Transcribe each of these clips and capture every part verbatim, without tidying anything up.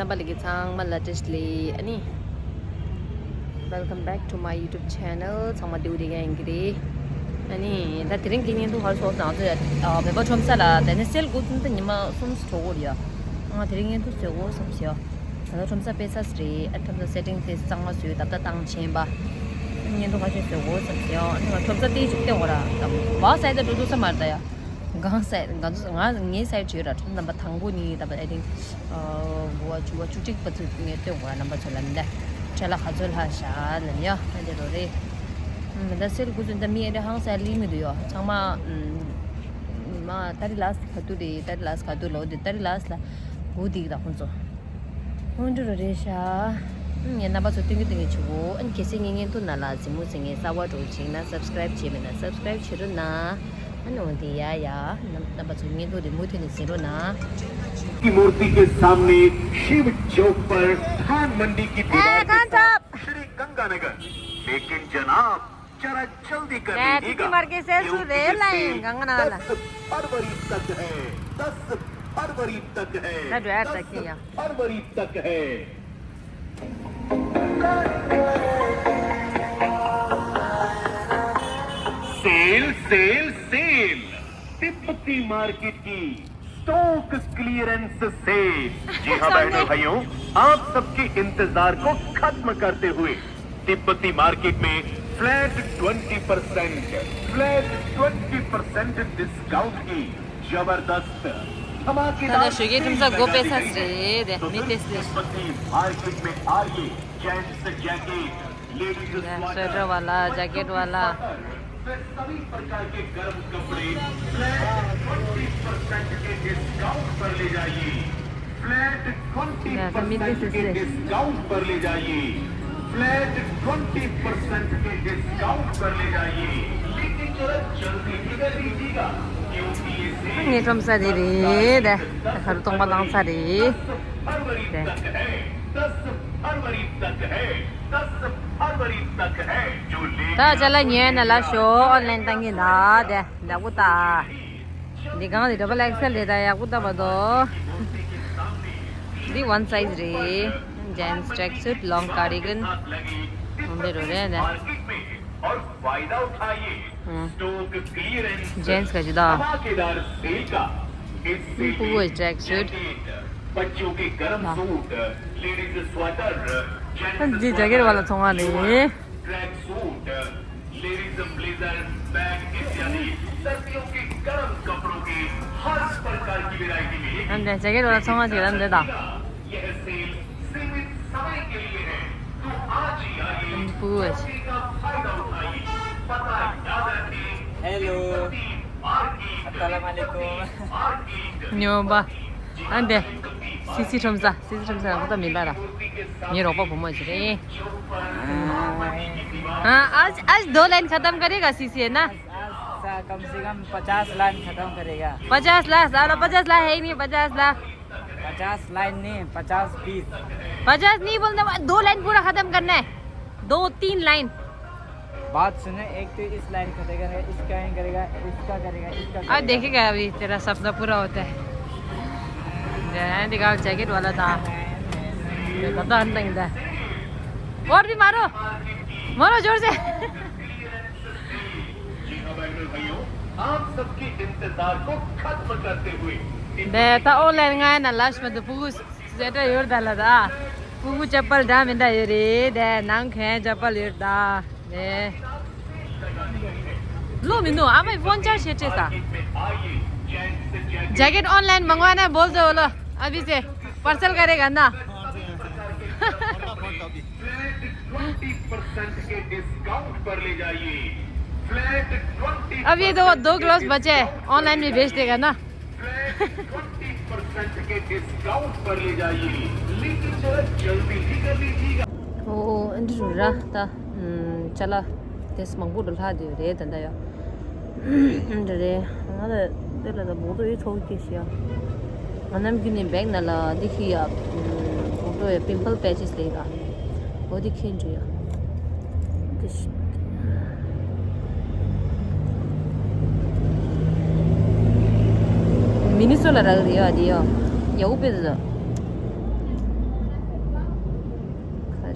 རྣམ་པ་ལྷན་རྒྱས་ཚང་མ་ལ་བཀྲ་ཤིས་བདེ་ལེགས། ཨ་ནི། Welcome back to my YouTube channel. ཚང་མ་བདེ་པོ་བདེ་ག་ཡིན་གྱི་རེད། ཨ་ནི་ད་དེ་རིང་གི་བརྙན་ཐུང་ག་རེ་བཟོ་དགོས་ཟེར་ན། ང་ཚོ་ཡ་ཨ་བོད་པ་ཁྲོམ་ས་ལ་དེ་ནས་སེལ་འགོ་ཚུགས་ད་ཉི་མ་གསུམ་འགྲོ་གི་ཡོད་རེད་ཡ། ང་དེ་རིང་བརྙན་ཐུང་བཟོ་དགོས་བསམ་བྱས་ཡོད། ད་ལྟ་ཁྲོམ་ས་དཔེ་ཚ་ས་རེད། ཨ་ཁྲོམ་ས་སེ་ཊིང་དེ་གཙང་མ་བཟོས། ད་ལྟ་བཏང་ཕྱིན་པ། བརྙན་ཐུང་ཁ་ཤས་བཟོ་དགོས་བསམ་བྱས་ཡོད། ཨ་ནི་ང་ཁྲོམ་ས་དེ་ཞིག་བལྟས་དགོས་ར། ད་བ་སའི་ད་འགྲོ་ཐུབ་ས་མ་རེད་ད་ཡ། གང་ཟེར་ང་ཚོ་ང་ངའི་སའི་བརྗོད་ར། ཁྲོམ་རྣམ་པ་དང་པོ་ནི་ད་ལྟ་ཨ་ཐིང་དགུ་པ་བཅུ་པ་བཅུ་གཅིག་པ་ཚོ་ངས་སྟོན་དགོས་ར། རྣམ་པ་ཚོ་ལ་མི་འདའ་ཁྲལ་ལ་ག་ཚོད་ལྷག་བཞག་ལབ་ཡ། ཨ་འདི་རོ་རེད། ཨ་ད་སེལ་འགོ་ཚུགས་ད་མི་ཨ་འདྲ་ཧང་སང་ལི་མི་འདུག་ཡ། ཚང་མ་མ་ཏ་རི་ལགས་ག་དུས་རེད། ཏ་རི་ལགས་ག་དུས་ལོ་དེ་ཏ་རི་ལགས་ལ་སྒུག་བསྡད་ཀྱི་ད་ཁོང་ཚོ། ཧོན་ཏུ་རུ་རེད་ཤག་ངས་རྣམ་པ་ཚོ་སྟོན་གི་སྟོན་གི་བྱེད་གོ། ཨ་ནི་གལ་སྲིད་ངའི་བརྙན་ཐུང་ནང་ལ་གཟིགས་མོ་བྱེད་མཁན་གསར་པ་འདྲ་བོ་བྱུང་ན་སབ་སི་ཀ་རའིབ་བྱས་མེད་ན་སབ་སི་ཀ་རའིབ་བྱེད་རོགས་གནང་། ཨ་ནི་འོ་དེ་ཡ་ཡ། རྣམ་རྣམ་པ་ཚོ་བརྙན་ཐུང་དེ་མུ་མཐུད་ནས་གཟིགས་རོགས་གནང་། की मूर्ति के सामने शिव चौक पर धान मंडी की दीवार के साथ श्री गंगानगर। लेकिन जनाब, जरा जल्दी कर लीजिएगा, क्योंकि ये सेल दस फरवरी तक है, दस फरवरी तक है, दस फरवरी तक है। Sale, sale, sale. तिब्बती मार्केट की स्टॉक क्लियरेंस सेल। जी हाँ बहनों, भाइयों, आप सबके इंतजार को खत्म करते हुए तिब्बती मार्केट में flat twenty percent, flat twenty percent discount की जबरदस्त धमाकेदार सेल लगा दी गई है। तो फिर तिब्बती मार्केट में आइए, जेंट्स जैकेट, लेडीज स्वेटर वाला, जैकेट वाला। फिर सभी प्रकार के गर्म कपड़े फ्लैट ट्वेंटी परसेंट के डिस्काउंट पर ले जाइए। फ्लैट ट्वेंटी परसेंट के डिस्काउंट पर ले जाइए। फ्लैट ट्वेंटी परसेंट के डिस्काउंट पर ले जाइए। लेकिन जरा जल्दी भी कर लीजिएगा, क्योंकि ये सेल ངའི་ཁྲོམ་ས་དེ་རེད། ད་ཁ་རུ་སྟོང་པ་བླངས་ས་རེད། དེ། दस फरवरी तक है, दस फरवरी तक है, जो लेना ད་ཅ་ལག་ཉོས་ན་ལ་ཤོག་ཨོན་ལན་བཏང་གི་ད། དེ་ཡག་པོ་ད། འདི་གང་འདི་ཌབ་བལ་ཨེག་སེལ་རེད་ད། ཡག་པོ་ད་བ་དོ། འདི་ཝན་སའིཛ་རེད། ཇེན་སི་ཊྲེག་སུཊ། ལོང་ཀར་ཌི་གན། འདི་རུ་རེད་ད། और फायदा उठाइए। हम्म। स्टॉक क्लियरेंस जेंट्स का जुदा। धमाकेदार सेल का। इस सेल में ट्रैक सूट, जैकेट, बच्चों के गर्म सूट, लेडीज स्वेटर, जेंट्स जी जैकेट वाला थोड़ा नहीं। Track suit, ladies blazer, bag इत्यादि सर्दियों के गर्म कपड़ों की हर प्रकार की वैरायटी मिलेगी। हम जैकेट वाला थोड़ा नहीं था। यह सेल सीमित समय के लिए है, तो आज ही आइए, मौके का फायदा उठाइए। पता याद रखें, हेलो। तिरुपति मार्केट, अस्सलाम वालेकुम। मार्केट। ཉོ་བ། ཨ་འདི། སི་སི་ཁྲོམ་ས། སི་སི་ཁྲོམ་ས་ལ་ཁོ་ཐག་མིན་པ་ར། ངའི་རོགས་པ་བུ་མོ་ཅིག་རེད། हाँ, आज, आज दो लाइन खत्म करेगा सीसी, है ना? आज, आज कम से कम पचास लाइन खत्म करेगा। पचास लाख, साला पचास लाख है ही नहीं, पचास लाख। पचास लाइन नहीं, पचास पीस। पचास नहीं बोलने वाला, दो लाइन पूरा खत्म करना है। दो, तीन लाइन। बात सुने, एक तो इस लाइन खत्म करेगा, इसका ही करेगा, इसका करेगा, इसका अब करेगा। देखेगा अभी तेरा सपना पूरा होता है। जय हिंद का जैकेट वाला था। ये पता नहीं था। और भी मारो, मारो जोर से। जी हाँ बहनों भाइयों, आप सबके इंतजार को खत्म करते हुए ད་ད་ཨོན་ལན་ང་ཡ་ན་ལ་ཤི་མ་དུ་ཕྲུ་གུ་སི་ཊ་ཡོད་ད་ལ་ད། ཕྲུ་གུ་ཅ་པལ་འདྲ་མི་འདྲ་ཡོད་རེད། དེ་ནང་ཁན་ཅ་པལ་ཡོད་ད། དེ་ལོ་མི་འདུག་ཨ་མའི་ཕོན་ཆར་ཇི་བྱེད་ས། जैकेट ऑनलाइन मंगवाना है, बोल दो बोलो। अभी से पार्सल करेगा ना। अब ये दो, दो ग्लव्स बचे हैं, ऑनलाइन भी भेज देगा ना। ཨོ་ཨ་འདྲ་རུ་ར་ད། ཅ་ལག་དེ་མང་པོ་རུ་ལྷག་དེ་རེད་ད་ད་ཡོ། འདྲ་རེད། ང་ལ་འདི་ལ་ད་བོག་ཏོ་ཡོད་ཚོགས་ཀྱི་ཤི་ཡ། ང་ནམ་རྒྱུན་ནས་བེག་ནང་ལ་འདི་ཁི་ཡ། བོག་ཏོ་ཡ་པིམ་པལ་པེ་ཅེས་ལས་ད། འོ་འདི་ཁྱེར་འགྲོ་ཡ། འདི་ཤི། མི་ནི་སོ་ལ་རག་རེད་ཡ་འདི་ཡ། ཡ་འུ་པེ་ད།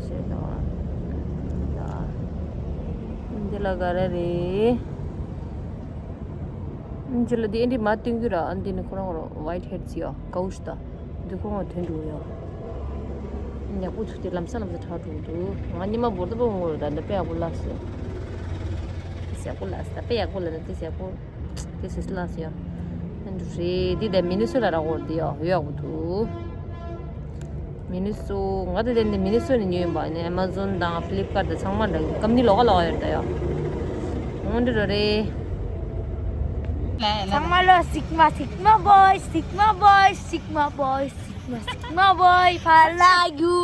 ཅེས་དང་། འདི་ལ་ག་རེ་རེད། འདི་ལ་འདི་ཨེ་འདྲི་མ་སྟོན་གྱི་ར། ཨ་འདི་ནི་ཁོ་རང་རོ་ཝའིཊ་ཧེཌ་ཡོད་ཀའུ་ཤི་ད། འདི་ཁོ་རང་དོན་འགྲོ་ཡོད། ཡག་པོ་ཐུག་དེ་ལམ་སང་ལམ་སང་ཁྲག་འགྲོ་འདུག་ང་ཉི་མ་བོར་ད་པོ་ངོ་ར་ད་འདི་དཔེ་ཡག་པོ་ལགས་སོ། དཔེ་ཡག་པོ་ལགས་སོ། ད་དཔེ་ཡག་པོ་ལ་ད་དཔེ་ཡག་པོ། This is last year. And རེད་འདི་དེ་མི་ནི་སོ་ཊ་ར་འོར་འདི་ཡོ་ཡོ་ཡག་པོ་འདུག་མི་ནི་སོ་ང་དེ་དེ་འདི་མི་ནི་སོ་ནས་ཉོས་ཡིན་པ་ནི་ཨེ་མ་ཛོན་དང་ཕི་ལིབ་ཀར་དང་ཚང་མ་འདྲ་གི་ཀམ་ནི་ལོགས་ཀ་ལོགས་ཀ་ཡོད་ད་ཡོ། འོ་འདི་རོ་རེད། ཚང་མ་ལོ་Sigma, Sigma boy, Sigma boy, Sigma boy, Sigma, Sigma boy, ཕར་ལ་རྒྱུ།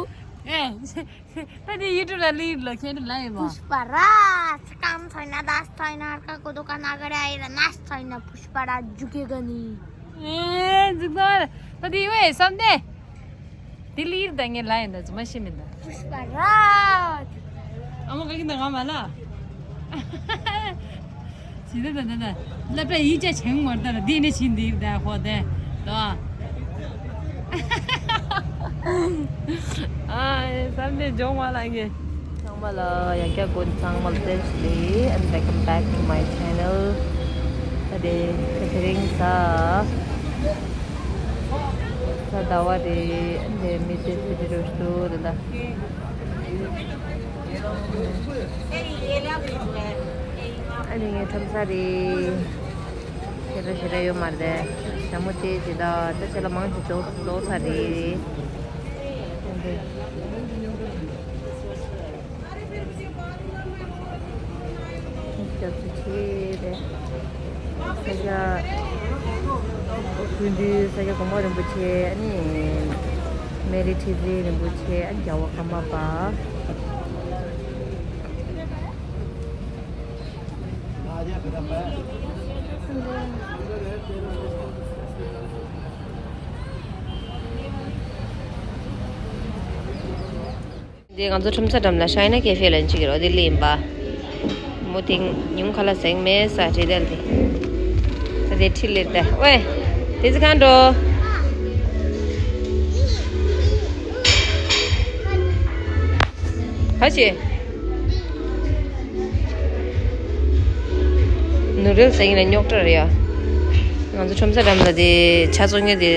ད་དེ་ཡུ་ཊུབ་ལ་ལིར་ལ་ཁྱེད་ལ་ཡིན་པ། Pushpa Raj, come China, das China, ka kodo ka nagara ira nas China, Pushpa Raj, jukega ni. ཨེ་འཛུགས་ད། ད་དེ་ཡོད་བསམ་སྟེ། དེ་ལིར་ད་ངས་ལ་ཡིན་ད་ཙི་མ་ཤེས་མིན་ད། Pushpa Raj. ཨ་མ་ག་གི་ད་ང་མ་ལ། ཇི་ལྟར་ད་ད་ད། སློབ་གྲྭ་ཡིག་ཆ་ཆེན་མོ་ད་ལ་འདི་ནས་ཕྱིན་འདིར་ད་ཁོ་དེ་ད། ཨ་བསམ་ནས་འཇོག་མ་ལ་ངས། ཚང་མ་ལ་ཡང་བསྐྱར་དགོང་ཚང་མ་ལ་བཀྲ་ཤིས་བདེ་ལེགས། And welcome back to my channel. ད་དེ་དེ་རིང་ས་ས་ཟླ་བ་རེད། And དེ་མི་དེ་སི་ཏི་རུ་ཤུ་དེ་ད། ཨ་ནི་ངའི་ཁྲོམ་ས་རེད། ཞེ་དྲག་ཞེ་དྲག་ཡོད་མ་རེད། ཞྭ་མོ་དེ་ཇི་ལྟར་ད་ཆ་ལ་མང་ཞིག་རྫོགས་རྫོགས་ཚར་རེད། སྐྱབས་སུ་མཆི་རེད། ས་སྐྱ་སྐུ་མདུན་ས་སྐྱ་གོང་མ་རིན་པོ་ཆེ། ཨ་ནི་སྨན་རི་ཁྲི་འཛིན་རིན་པོ་ཆེ། ཨ་ནི་རྒྱལ་བ་ཀརྨ་པ། འདི་ང་ཚོ་ཁྲོམ་ས་འགྲམ་ལ་ཤའི་ན་ཀེ་ཧྥེ་ལ་འཇིག་རོ་འདི་ལེན་པ། མོ་དེ་ཉུང་ཁ་ལ་ཟེང་མེད་ས་རེད་དལ་དེ། ད་དེ་ཁྲིད་ལེར་ད་ཝེ། དེ་ཚི་གང་འགྲོ། ཧ་ཅེ། ནུ་རིལ་ཟེར་ཡིན་ན་རྙོག་དྲ་རེད་ཡ། ང་ཚོ་ཁྲོམ་ས་འགྲམ་ལ་དེ་ཆ་ཚོང་མཁན་དེ་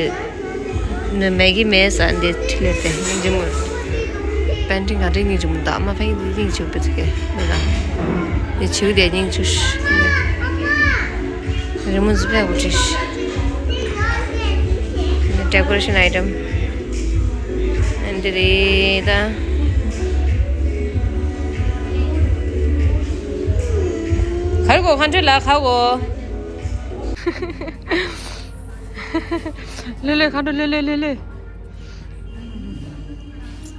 ནུ་མེ་གི་མེ་ཟ་འདི་ཁྲི་ལེ་ཟེར་སྙིང་རྗེ་མོ། པན་ཊི་ག་འདྲའི་སྙིང་རྗེ་མོ་འདུག་ཨ་མ་ཕ་གི་དེ་སྙིང་རྗེ་པོ་ཚིག་གི་མེ་ད། དེ་བྱིའུ་དེ་སྙིང་རྗེ་ཤི། རི་མོ་འཛུ་ཕེ་བུ་ཁྲི་ཤི། Decoration item. འདི་རེད་ད། གར་གོ་ཁ་འཕྲོད་ལ་ཁ་གོ། ལེ་ལེ་ཁ་འཕྲོད་ལེ་ལེ་ལེ་ལེ།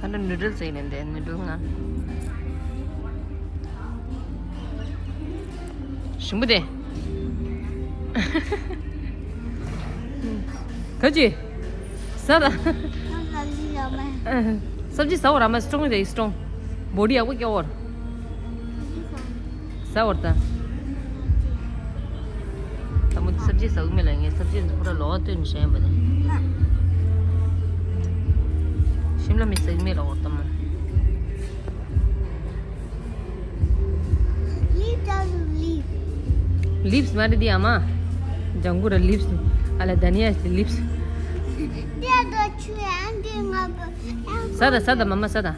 ཁ་འཕྲོད་ནུ་ཌལ་ཟེར་ནས་འདི་ནུ་ཌལ་ང་། ཞིམ་པོ་དེ། ག་ཅི། ཟ་ད། ང་ལ་ལི་ཡ་མེ། སབ་ཇི་ཟ་འོ་ར་མ་སི་ཊོང་རེ་སི་ཊོང་། བོ་ཌི་ཡག་པོ་སྐྱོ་བར། ཟ་འོ་ར་ད། ད་མོ་སབ་ཇི་ཟ་གི་མེད་ལ་ངས་སབ་ཇི་འདི་ཁོ་ར་ལོག་སྟོན་བྱས་པ་ནི། ཤིམ་ལ་མི་ཟ་གི་མེད་ལ་འོ་ད་མོ། ལིབ་སི་མ་རེད་འདི་ཨ་མ། ལྗང་གུ་ར་ལིབ་སི། ཨ་ལ་དཱ་ནི་ཡ་ལིབ་སི། ས་ད་ས་ད་མ་མ་ས་ད།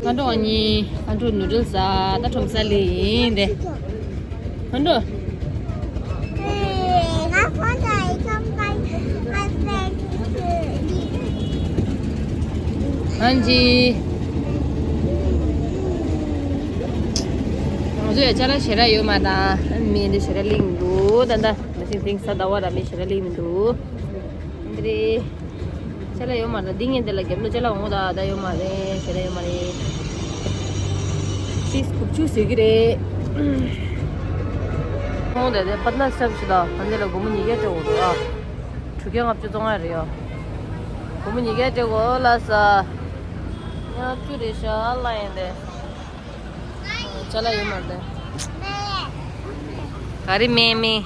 ཁ་འགྲོ་ཨ་ནི་ཁ་འགྲོ་ནུ་ཌལ་ཟ་ད་ཁྲོམ་ས་ལེ་ཡིན་དེ། ཁ་འགྲོ། ཨན་ཇི། ང་ཚོ་ཡ་ཅ་ལག་ཞེ་དྲག་ཡོད་མ་དང་མི་འདི་ཞེ་དྲག་ལིང་འདུག་ད་ད་མ་སིང་སིང་ས་ཟླ་བ་ར་མི་ཞེ་དྲག་ལིང་མི་འདུག་འདི་རེད། ཅ་ལག་ཡོད་མ་རེད། འདི་ངས་འདི་ལ་རྒྱབ་ལོ་ཅ་ལག་འོང་ད་ད་ཡོད་མ་རེད། ཞེ་དྲག་ཡོད་མ་རེད། ཤིས་ཁུབ་ཆུ་ཟེར་གི་རེད། ཁོང་དེ་དེ་པད་ན་སྲབ་ཞིག་ལ་ཧ་འདི་ལ་སྒོར་མོ་ཉིས་བརྒྱ་སྤྲད་འོང་འདུག་ཨ། དྲུག་བརྒྱ་ལྔ་བཅུ་བཙོང་ཡ་རེད་ཡ། སྒོར་མོ་ཉིས་བརྒྱ་སྤྲད་གོ་ལ་ས། ལྔ་བཅུ་རེད་ཤག་ལ་ཡིན་དེ། ཅ་ལག་ཡོད་མ་རེད། ག་རེ་མེད་མེད།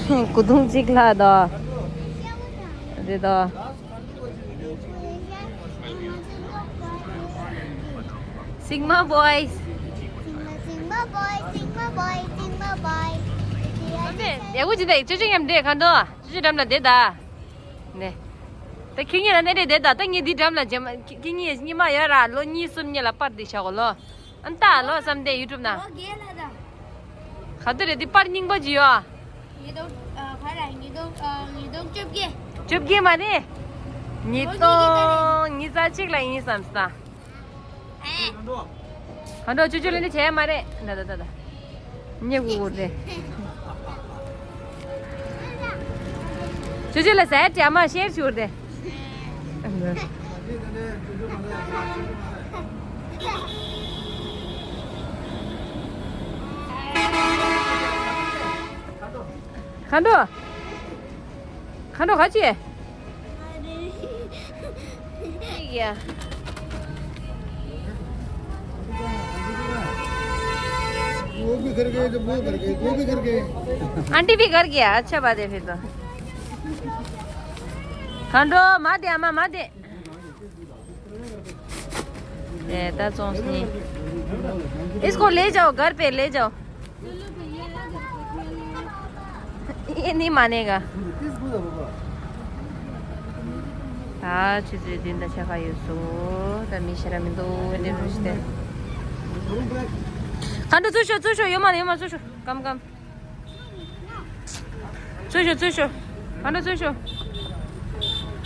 སྐུ་གདུང་གཅིག་ལྷག་དོ། རེད་དོ། ཨ་ནི་ང་ཚོ་ལོག་པ་རེད། Sigma boys. Sigma, Sigma boy, Sigma boy, Sigma boy. ཡག་པོ་ཅི་འདུག་ཅོ་ཅོ་མཉམ་འདྲེས་ཁ་འདོ། ཅོ་ཅོ་འགྲམ་ལ་བསྡད་ད། ནས། ད་ཁྱེད་གཉིས་ལ་སྣེ་འདྲེས་བསྡད་ད། ད་ངས་འདི་འགྲམ་ལ་རྗེས་མ་ཁྱེད་ཁྱེད་གཉིས་གཉིས་མ་ཡོད་ར། ལོ་གཉིས་གསུམ་གཉིས་ལ་པར་འདི་བཞག་གོ་ལོ། ཨ་ནི་ད་ལོ་བསམ་དེ་ཡུ་ཊུབ་ན། ལོ་བརྒྱད་ལ་ད། ག་དུས་རེད་འདི་པར་རྙིང་པ་ཅི་ཡོད། ཉིས་སྟོང་། ཨ། ག་རེ། ཉིས་སྟོང་། ཨ། ཉིས་སྟོང་བཅོ་བརྒྱད། བཅོ་བརྒྱད་མ་རེད། ཉིས་སྟོང་ཉི་ཤུ་རྩ་གཅིག་ལ་ཡིན་བསམ་སྟེ། ཨེ། གང་འགྲོ། ཅོ་ཅོ་ལ་ནི་བྱས་མ་རེད། ད་ད་ད་ད། ཉེ་གུ་གུ་རེད། ཅོ་ཅོ་ལ་ཟས་བྲིས་མ་ཤེར་ཞུ་རེད། གང་འགྲོ། གང་འགྲོ་ག་ཅི། ཡ། वो भी घर गए, जब वो घर गए, वो भी घर गए। आंटी भी घर गया, अच्छा बात है फिर तो। खंडो, मत दे, अम्मा, मत दे। ए, ད་བཙོང་སྙིང་། इसको ले जाओ, घर पे ले जाओ। ये नहीं मानेगा। ད་ཆུ་ཚོད་བདུན་དང་ཕྱེད་ཀ་ཡོད་སོང་། ད་མི་ཞེ་དྲག་མི་འདུག་འདི་འདྲ་ཞིག་སྟེ། གང་འགྲོ། ཚུར་ཤོག་ཚུར་ཤོག་ཡོད་མ་རེད། ཡོད་མ། ཚུར་ཤོག་གམ་གམ། ཚུར་ཤོག་ཚུར་ཤོག་གང་འགྲོ། ཚུར་ཤོག་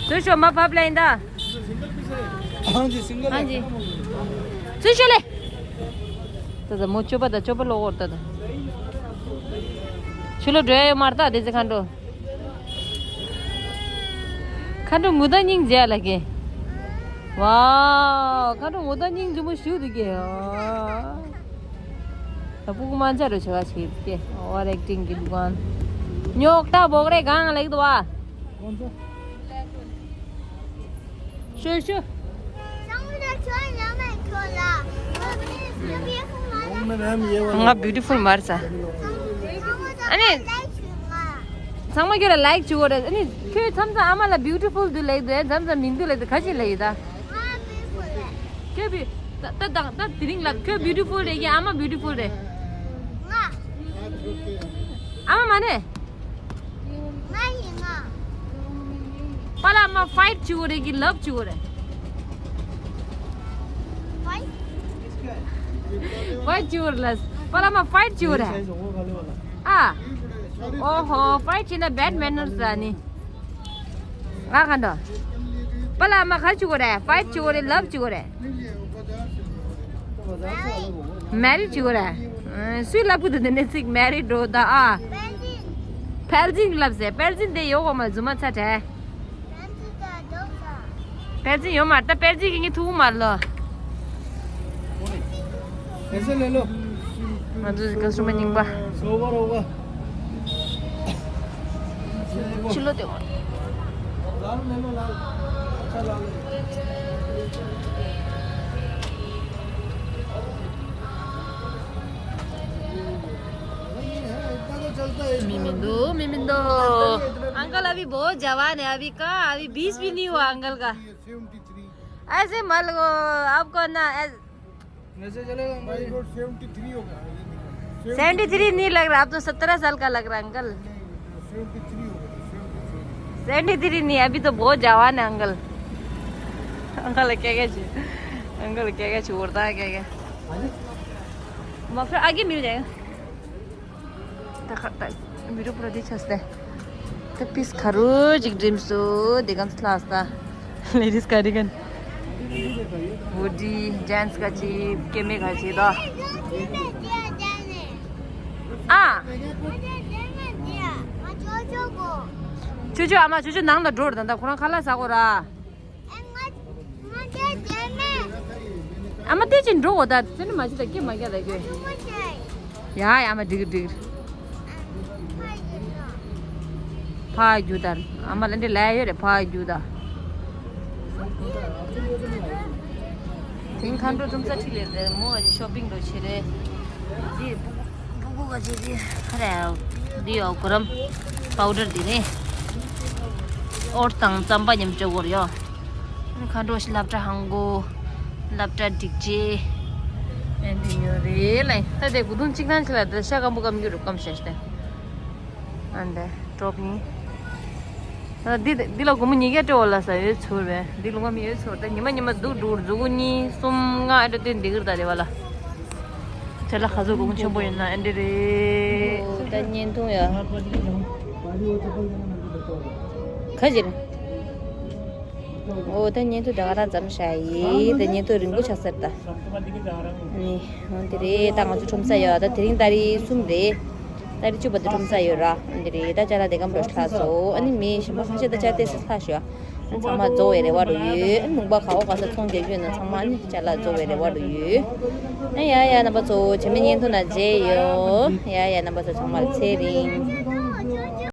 ཚུར་ཤོག་མ་བབ་ལ་ཡིན་ད། हाँ जी, सिंगल है। हाँ जी। ཚུར་ཤོག་ལེ། ད་ད་མོ་སྤྱོད་པ་ད་སྤྱོད་པ་ལོག་འོར་ད་ད། ཆུ་ལོ་འགྲོ་ཡ་ཡོད་མ་རེད་ད་དེ་ཚེ་ཁ་འགྲོ། ཁ་འགྲོ་ངུ་ད་སྙིང་རྗེ་ལ་གེ། ཝའོ། ཁ་འགྲོ་ངུ་ད་སྙིང་རྗེ་མོ་ཞུ་འདུག་གེ། ད་སྤུ་གུ་མ་འཇའ་རུ་བྱེད་པ་བྱེད་ཀྱེ། ཨོ་ཝར་ཨེག་ཊིང་གི་དུ་གང་། ཉོག་ཏ་བོག་རེ་གང་ལེགས་འདུག་བ། ཤོད་ཤོད། ང་བིའུ་ཊི་ཕུལ་མ་རེད་ས། ཨ་ནི། ཚང་མ་ཁྱོད་ལ་ལའིག་བྱེད་དགོས་རེད། ཨ་ནི་ཁྱོད་མཚམས་མཚམས་ཨ་མ་ལ་བིའུ་ཊི་ཕུལ་འདུག་ལབ་འདུག་མཚམས་མཚམས་མི་འདུག་ལབ་འདུག་ག་ཅི་ལབ་ཡོད་ད། ཁྱོད་བི། ད་ད་ད་དེ་རིང་ལབ། ཁྱོད་བིའུ་ཊི་ཕུལ་རེད་ཀྱི་ཨ་མ་བིའུ་ཊི་ཕུལ་རེད། ང་། ཨ་མ་མ་རེད། ང་ཡིན་ང་། པཱ་ལགས་མ་ཕའིཊ་བྱེད་དགོས་རེད་ཀྱི་ལབ་བྱེད་དགོས་རེད། ཕའིཊ་བྱེད་དགོས་རེད་ལབ། པཱ་ལགས་མ་ཕའིཊ་བྱེད་དགོས་རེད། ཨ། ཨོ་ཧོ། ཕའིཊ་བྱེད་ན་བེཌ་མེ་ནར་ཟ་ནི། ང་ག་འདྲ། པཱ་ལགས་མ་ག་བྱེད་དགོས་རེད། ཕའིཊ་བྱེད་དགོས་རེད། ལབ་བྱེད་དགོས་རེད། མེ་རིཌ་བྱེད་དགོས་རེད། སུས་ལབ་གི་འདུག་དེ་ནས་ཚིག་མེ་རིཌ་འགྲོ་ད་ཨ། ཕལ་ཆེར་ལབ་ཟེར། ཕལ་ཆེར་དེ་ཡོད་གོ་མ་རྫུན་མ་ཚ་དྲན། ཕལ་ཆེར་ཡོད་མ་རེད། ད་ཕལ་ཆེར་གི་ངས་ཐུག་མ་ལོ། ऐसे ले लो। ང་ཚོའི་ཀ་སི་ཊ་མར་རྙིང་པ། सौ बार होगा। ཕྱི་ལོགས་དེ། लाल ले लो, लाल। अच्छा लाल है। नहीं है, इतना तो चलता है। མི་མི་འདུག་མི་མི་འདུག अंकल अभी बहुत जवान है, अभी कहाँ, अभी बीस भी नहीं हुआ अंकल का। Seventy three. ऐसे मत लो, आपको ना ऐ- ऐसे चलेगा भाई। सेवेंटी थ्री होगा। सेवेंटी थ्री नहीं लग रहा, अब तो सत्रह साल का लग रहा है अंकल। सेवेंटी थ्री होगा, सेवेंटी थ्री। सेवेंटी थ्री नहीं, अभी तो बहुत जवान है अंकल। अंकल क्या क्या चाहिए? अंकल क्या क्या चाहिए? और क्या क्या? हाँ जी। वहाँ फिर आगे मिल जाएगा। ད་ཁ་ད་བི་ཌིའོ་པུ་ར་འདི་ཆགས་སྟེ། ད་པིས་ཁ་རུ་ཅིག་འགྲིམས་སོ། དེ་གམ་ལྷག་སྟེ། ལེ་ཌིས་ཀ་ཌི་གན། ཧུ་ཌི། ཇེན་སི་ག་ཅི། སྐྱེ་དམན་ག་ཅི་ད། ཨ། ཅོ་ཅོ་ཨ་མ། ཅོ་ཅོ་ནང་ལ་འགྲོ་ར། ད་ད་ཁོ་རང་ཁ་ལག་ཟ་དགོས་ར། ཨ་མ་དེ་ཅིག་འགྲོ་འོ་ད་ཚེ་ནི་མ་ཅི་ད་སྐྱེ་མ་རྒྱ་ད་ཁྱོད། ཡ་ཡ་ཨ་མ་འགྲིག་འགྲིག་ཕ་རྒྱུ་ད། ཨ་མ་ལ་འདི་ལ་ཡོད་རེད་ཕ་རྒྱུ་ད། དེང་མཁའ་འགྲོ་ཀྲུང་ས་ཁྲི་ལས་རེད་མོ་ཨ་ཅི་ཤོ་པིང་འགྲོ་ཆེ་རེད། དེ་སྤུ་གུ་ག་ཅི་དེ་ཁ་རེ། འདི་ཡོ་གོ་རམ་པའུ་ཌར་དེ་རེད། ཨོཊ་དང་རྩམ་པ་མཉམ་སྤྱོད་གོ་རེད་ཡོ། མཁའ་འགྲོ་ཞིག་སློབ་གྲྭ་ཧང་གོ། སློབ་གྲྭ་སྒྲིག་ཆས། ཨེ་འདི་ཉོ་རེད་ལ། ད་དེ་གུ་དུང་གཅིག་ཐང་ཆེ་ལ་དེ་ཤ་སྐམ་པོ་སྐམ་རྒྱུ་རུ་སྐམ་ཤེས་ཏེ། ཨ་འདི་ཀྲོབ་ཡིན། ད་འདི་འདི་ལ་སྒོར་མོ་ཉིས་བརྒྱ་སྤྲད་འོ་ལ་ས་ཡོད་ཚོར་བས། འདི་ལུང་པ་མི་ཡོད་ཚོར་ད་ཉི་མ་ཉི་མ་སྡུག་འགྲོ་གི་རེད། མཛུ་གུ་གཉིས་གསུམ་ལྔ་ཨེ་འདྲ་སྟོན་འདི་གིར་ད་རེད་བ་ལ། དེ་ལ་ག་ཚོད་སྒོར་མོ་ཆེན་པོ་ཡོད་ན་ཨེ་འདྲ་རེད། ཨོ་ད་བརྙན་ཐུང་ཡ། ག་ཅི་རེད། ཨོ་ད་བརྙན་ཐུང་ད་ག་རང་མཚམས་བཞག་ཡིན། ད་བརྙན་ཐུང་རིང་པོ་ཆགས་ཟེར་ད། ཨ་ནི་འོ་འདི་རེད། ད་ང་ཚོ་ཁྲོམ་ས་ཡོད། ད་དེ་རིང་ཏ་རིག་གསུམ་རེད། ཏ་རིག་བཅུ་པ་དེ་ཁྲོམ་ས་ཡོད་ར། འོ་འདི་རེད། ད་ཅ་ལག་དེ་གམ་རོ་ལྷག་སོ། ཨ་ནི་མི་གཞན་པ་ཁ་ཤས་ད་ཅ་ཏེ་སི་ལྷག་ཤོ། ཚང་མ་རྫོགས་པའི་རེ་བ་རུ་ཡོད། ཨ་ནི་ལུང་པ་ག་བ་ག་ས་ཚོང་རྒྱག་རྒྱུ་ཡོད་ན་ཚང་མ་ཨ་ནི་ཅ་ལག་རྫོགས་པའི་རེ་བ་རུ་ཡོད། ཨ་ཡ་ཡ་རྣམ་པ་ཚོ་རྗེས་མའི་བརྙན་ཐུང་ན་མཇལ་ཡོང་། ཡ་ཡ་རྣམ་པ་ཚོ་ཚང་མ་ལ་ཚེ་རིང་།